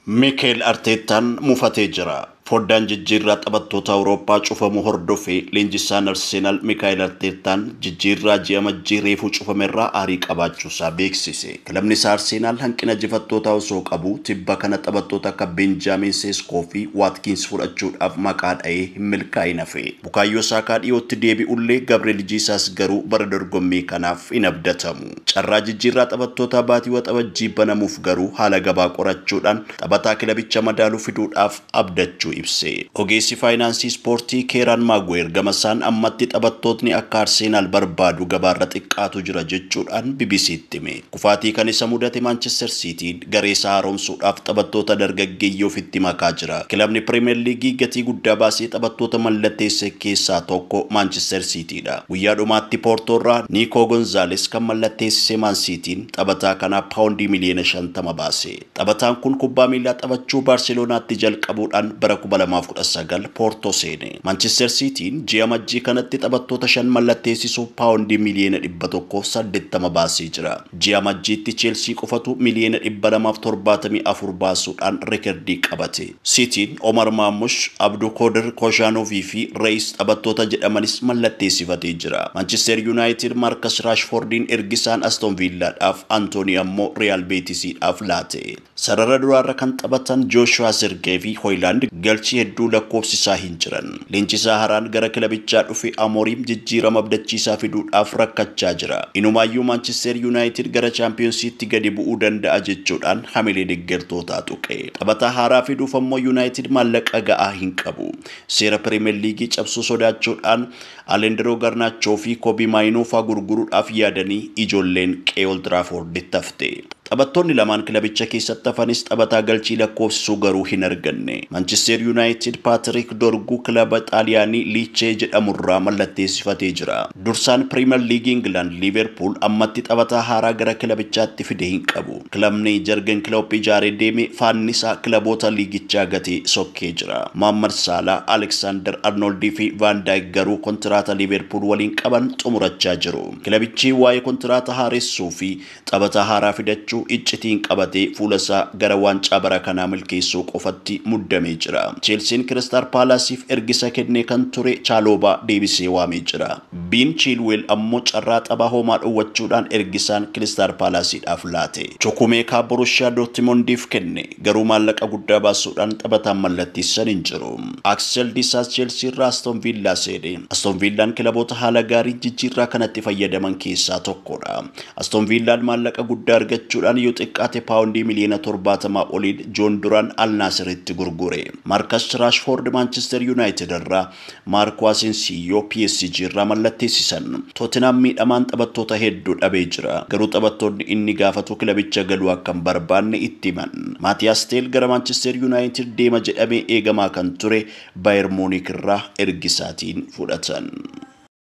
Mikel Arteetaan mufatee jira. Foddaan jijjiirraa taphattoota Awurooppaa cufamu hordofee leenjisaan Arsenaal Mikaa'el Arteetaan jijjiirraa ji'a Majjii reefuu cufamerraa aarii qabaachuusaa beeksise. Kilabni isaa Arsenaal hanqina jifattootaa osoo qabu tibba kana taphattoota akka Benjaamin Seeskoo fi Waatkiins fudhachuudhaaf maqaa dha'ee hin milkaa'in hafe. Bukaayyoo Saakaa dhiyootti deebi'ullee Gabriel Jiisaas garuu bara dorgommii kanaaf hin abdatamu. Carraa jijjiirraa taphattootaa baatii Waxabajjii banamuuf garuu haala gabaa qorachuudhaan taphataa kilabicha madaaluu fiduudhaaf abdachuu ibse. Ogeessi faayinaansii ispoortii Keeraan Maaguweer gamasaan ammatti taphattootni akka Arsenaal barbaadu gabaarra xiqqaatu jira jechuudhaan BBCtti hime. Kufaatii kan isa mudate Manchester Cityin garee isaa haaromsuudhaaf taphattoota dargaggeeyyii ofitti makaa jira. Kilabni Pirimeer Liigii gatii guddaa baasee taphattoota mallatteesse keessaa tokko Manchester Cityidha. Guyyaa dhumaatti Poortoorraa Niikoo Gonzaales kan mallatteessise Man Cityin taphataa kanaaf paawundii miliyoona 50 baase. Taphataan kun kubbaa miilaa taphachuu Baarselonaatti jalqabuudhaan bara 2019 Poortoo seene. Manchester Cityin ji'a Majjii kanatti taphattoota 5 mallatteessisuuf paawundii miliyoona 180 baasee jira. Ji'a Majjiitti Cheelsii qofatu miliyoona 274 baasuudhaan reekordii qabate. Cityin Omar Maamush, Abduu Kodir Koshanovii fi Reis taphattoota jedhamanis mallatteessifatee jira. Manchester United Marcus Rashfordiin ergisaan Aston Villaadhaaf, Antoonii ammoo Real Betisiidhaaf laate. Sarara duraarra kan taphatan Joshua Zirkzee fi Hoyland galchii hedduu lakkoofsisaa hin jiran. Leenjisaa haaraan gara kilabichaa dhufe Amooriim jijjiirama abdachiisaa fiduudhaaf rakkachaa jira. Inumaayyuu Manchester United gara Chaampiyoonsiitti gadi bu'uu danda'a jechuudhaan hamilee deeggartootaa tuqe. Taphataa haaraa fiduuf ammoo United maallaqa ga'aa hin qabu. Seera Pirimeer Liigii cabsuu sodaachuudhaan Alejandro Garnaachoo fi Kobii Maayinoo fa'aa gurguruudhaaf yaadanii ijoolleen qe'ee Old Traffordtti hafte. Taphattoonni lamaan kilabicha keessatti hafanis taphataa galchii lakkoofsisuu garuu hin arganne. Manchester United Patrick Dorgu kilaba Xaaliyaanii Liichee jedhamurraa mallatteessifatee jira. Dursaan Pirimeer Liigii England Liverpool ammatti taphataa haaraa gara kilabichaatti fide hin qabu. Kilabni Jurgen Klopp ijaaree deeme faannisaa kilaboota liigichaa gatee sokkee jira. Mohammad Salah, Alexander Arnold fi Van Dijk garuu kontiraata Liverpool waliin qaban xumurachaa jiru. Kilabichi waa'ee kontiraata haaressuu fi taphataa haaraa fidachuu iccitiin qabatee fuula isaa gara waancaa bara kanaa milkeessuu qofatti muddamee jira. Cheelsiin Kiristaal Paalaasiif ergisa kennee kan ture Chaaloobaa deebisee waamee jira. Biin Chiilweel ammoo carraa taphaa homaa dhowwachuudhaan ergisaan Kiristaal Paalaasiidhaaf laate. Chukwumeekaa Borussia Dortmundiif kenne garuu maallaqa guddaa baasuudhaan taphataan mallatteessan hin jiru. Axel Disas Cheelsii irraa Aston Villaa seene. Aston Villaan kilaboota haala gaarii jijjiirraa kanatti fayyadaman keessaa tokkodha. Aston Villaan maallaqa guddaa argachuudhaan yoo xiqqaate paawundii miliyoona 70 oliin Joon Duraan Al Naasiritti gurgure. Marcus Rashford Manchester United irraa Marco Asensio PSG irraa mallatteessisan. Tottenham miidhamaan taphattoota hedduu dhabee jira. Garuu taphattoonni inni gaafatu kilabicha galuu akka hin barbaanne itti himan. Maatiyaas Teel gara Manchester United deema jedhamee eegamaa kan ture Bayern Munich irraa ergisaatiin fudhatan.